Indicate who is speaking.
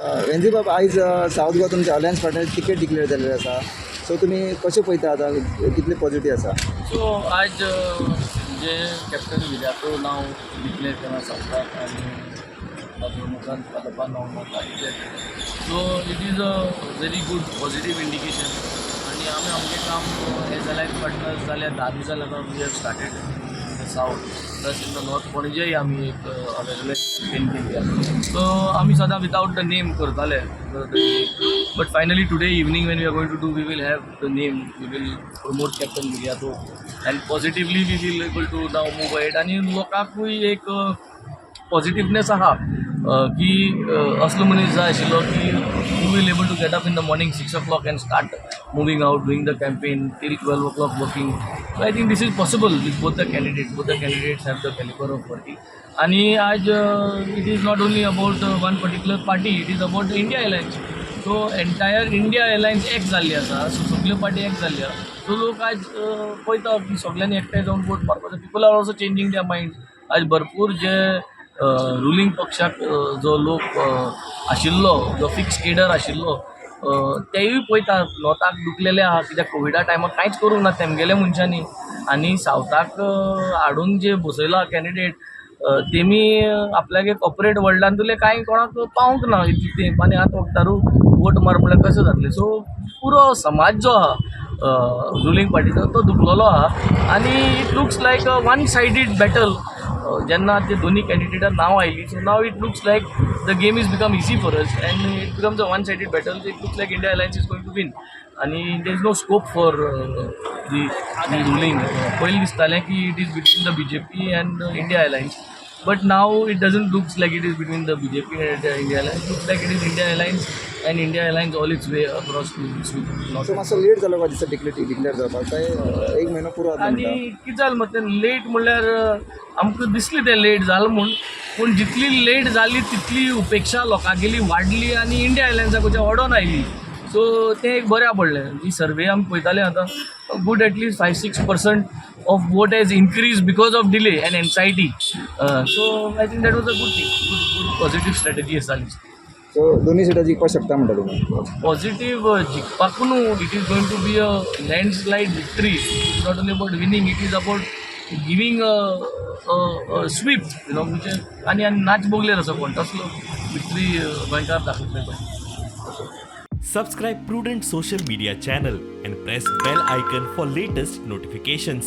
Speaker 1: वेन्झी बाब, आयज सावथ गोवा तुमचे अलायन्स पार्टनर तिकेट डिक्लेअर जाल्ले आसा, सो तुमी कशें पळयता आतां, कितले पॉझिटीव आसा?
Speaker 2: सो आज जे कॅप्टन विर्यातो नांव डिक्लेअर केलां सावथाक आनी तातूंत पालपा नांव म्हाका डिक्लेअर केलें, so it is a very good positive indication. आनी आमी आमचें काम एज अलायन्स पार्टनर्स जाल्यार 10 दिसां जाल्यार we have started in the south, plus in the north पणजेय आमी एक वेगळे कॅम्पेन केली आसा. सो आमी सदां विदावट the name करताले, but finally today evening when we are going to do, we will have the name, we will promote Captain Viriato and positively we will able to now move ahead. आनी लोकांकूय एक positiveness आहा की असलो मनीस जाय आशिल्लो की who will able to get up in the morning 6 o'clock and start moving out, doing the campaign till 12 o'clock working. So I think this is possible with both the candidates. Both the candidates have the caliber of working. आणि आज it is not only about one particular party, it is about the India Alliance. So entire India Alliance एक जाल्ली आसा, so सगल्यो party एक जाल्ली आसा. So लोक आज पळयता की सगल्यांनी एकठांय जावन वोट मारपाचो. People are also changing their mind. आज भरपूर जे रुलींग पक्षाक जो लोक आशिल्लो, जो फिक्स केडर आशिल्लो, तेय पळयता नॉर्थाक दुखलेले आहा, कित्याक कोविडा टायमार कांयच करूंक ना तेमगेल्या मनशांनी आनी सावथाक हाडून जे बसयला कॅन्डिडेट, तेमी आपल्यागे कॉर्पोरेट वर्ल्डांतले कांय कोणाक पावंक ना इतले तेंप. आनी आतां वखदारू वोट मार म्हणल्यार कशें जातलें? सो पुरो समाज जो आहा रुलींग पार्टीचो, तो दुखलेलो आहा आनी it looks like a one sided battle. जेन्ना ते दोनी कॅन्डिडेटां नांव आयली, so now it looks like the game is become easy for us and it becomes a one sided battle. It looks like India Alliance is going to win आनी there is no scope for the ruling. पयलीं दिसतालें की it is between the BJP and India Alliance, but now it doesn't looks like it is between the BJP and India Alliance. Looks like it is India Alliance and India Alliance all its way across to
Speaker 1: so मातसो late जालो काय दिसता declare declare जावपाक? काय एक म्हयनो पुरो जातलो
Speaker 2: आनी
Speaker 1: म्हणटा?
Speaker 2: कितें जालें मग, लेट म्हणल्यार आमकां दिसलें तें लेट जालें म्हूण, पूण जितली लेट जाली तितली उपेक्षा लोकांगेली वाडली आनी इंडिया अलायन्साक ओडोन आयली. सो तें एक बऱ्या पडलें. जी सर्वे आमी पळयताले आतां, good at least 5-6% of vote has increase because of delay and anxiety. So I think that was a good thing, good good positive strategy आसा.
Speaker 1: सो दोन्ही सिटां जिखपाक शकता म्हणटा तुमी?
Speaker 2: पॉझिटिव्ह, जिखपाक न्हू, it is going to be a landslide victory. It's not only about winning, it is about giving a sweep, म्हणजे आनी आनी नाच बोगलेर असो कोण तसलो विक्टरी गोंयकार दाखयतले पळय.
Speaker 3: Subscribe Prudent Social Media channel and press bell icon for latest notifications.